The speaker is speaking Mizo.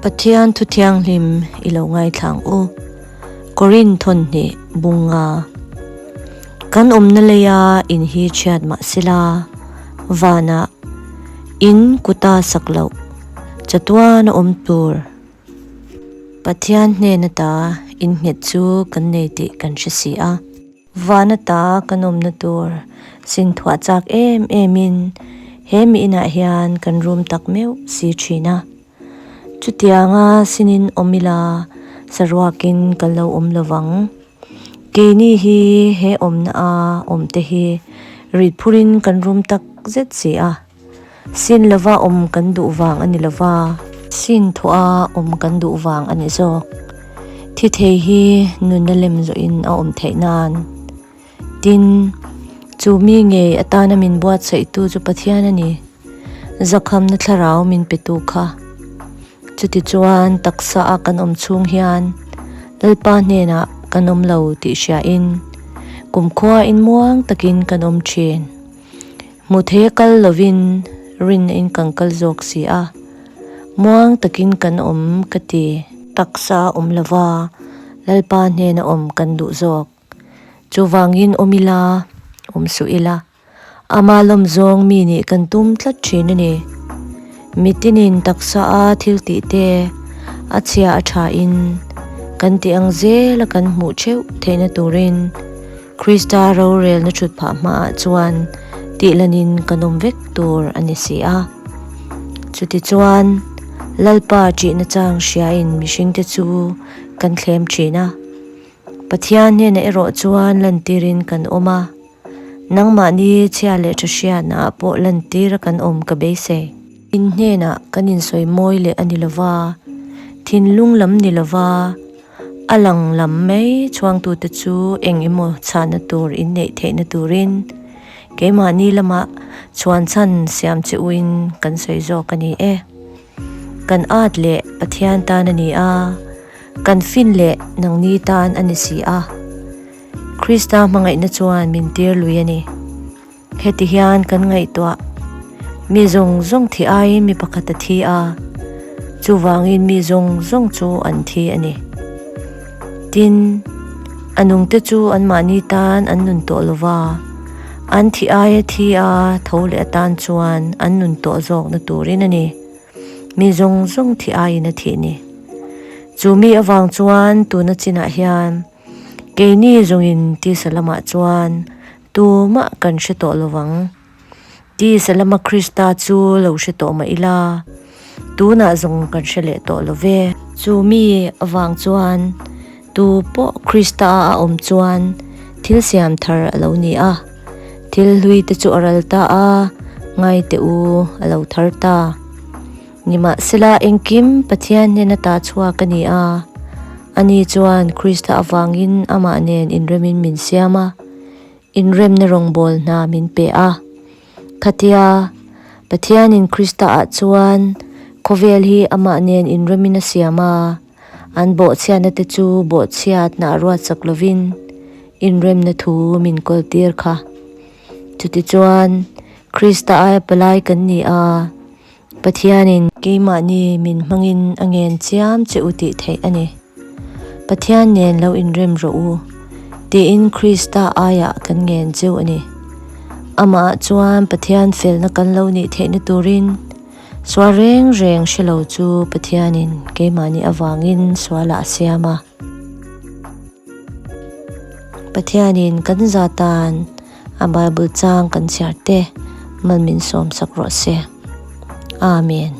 Pathian thu thianghlim i lo ngaithla ang u. Korin thawnhnih bunga kan awmna leia in hi chhiat mah sela vanah in kuta sak loh chatuan a awm tur Pathian hnen ata in nghet chu kan nei tih kan hre si a. Van ata kan awmna tur sin thuah chak em em in he mi inah hian kan rum tak meuh si thin a. Chutianga sinin awm ila saruakin kan lo awm lovang. Keini hi he awmna a awm te hi rit phurin kan rum tak zet si a. Sin lova awm kan duh vang a ni lova, sin thuah awm kan duh vang a ni zawk. Thi thei hi nunna lem zawhin a awm theih nan. Tin, chu mi ngei atana min buatsaihtu chu Pathian a ni. Zakhamna thlarau min petu kha. Chutichuan taksa a kan awm chhung hian Lalpa hnenah kan awm lo tih hriain kumkhua in muang takin kan awm thin. Hmu thei a kal lovin rinna in kan kal zawk si a, muang takin kan awm ka ti. Taksa awm lova Lalpa hnena awm kan duh zawk. Chuvangin awm ila, awm suh ila. Ama lawm zawng mi nih kan tum tlat thin a ni. Mitinin taksa a thil tih te a chhia a tha in kan tih ang zel a kan hmuh theuh theihna turin Krista rorelna thut phah hmaah chuan tihlanin kan awm vek tur a ni si a. Chutichuan, Lalpa ṭihna chang hriain mihringte chu kan thlem ṭhin a. Pathian hnenah erawh chuan lantirin kan awm a, nangmahni chhia leh ṭha hriatnaah pawh lantira kan awm ka beisei. In hnenah kan insawi mawi leh a ni lova, thinlung lam ni lova, A lang lam mai chhuangtute chu eng emaw chhahna tur in neih theihna turin keimahni lamah chhuan chhan siam che uin kan sawi zawk a ni e. Kan at leh Pathian tan a ni a, kan fin leh nangni tan a ni si a. Krista hmangaihna chuan min tir lui a ni. Heti hian kan ngaihtuah, Mi zawng zawng thi aiin mi pakhat a thi a, chuvangin mi zawng zawng chu an thi a ni. Tin, a nungte chu anmahni tan an nun tawh lo va, an thi aia thi a tho leh atan chuan an nun tawh zawkna turin a ni. Mi zawng zawng thi aiin a thih ni. Chu mi avang chuan tuna chinah hian keini zawngin tisa lamah chuan Tumah kan hre tawh lo vang. Tisa lama Krista chu lo hre tawh mah ila, tunah zawng kan hre leh tawh lo ve. Chu mi avang chuan tu pawh Krista a awm chuan thil siam thar a lo ni a, thil hlui te chu a ral ta a, ngai teh u a lo thar ta. Nimahsela engkim Pathian hnena ta chhuak a ni a, ani chuan Krista avangin amah nen inremin min siam a. Inremna rawngbâwl hna min pe a. Khatia, Pathianin Krista-ah chuan khawvêl hi amah nên inremin a siam a, an bawhchhiatnate chu bawhchhiatna a ruat chak lovin inremna thu min kawltîr kha. Chutichuan, Krista aia palai kan ni a, Pathianin keimahni min hmangin a ngen chiam che u tih theih a ni. Pathian nen lo inrem rawh u, tiin Krista aiah kan ngen cheu a ni. Amah chuan Pathian felna kan lo nih theihna turin sual reng reng hre lo chu Pathianin keimahni avangin sualah a siam a. Pathianin kan za tan A Bible chang kan chhiar te mal min sawm sak rawh se. Amen.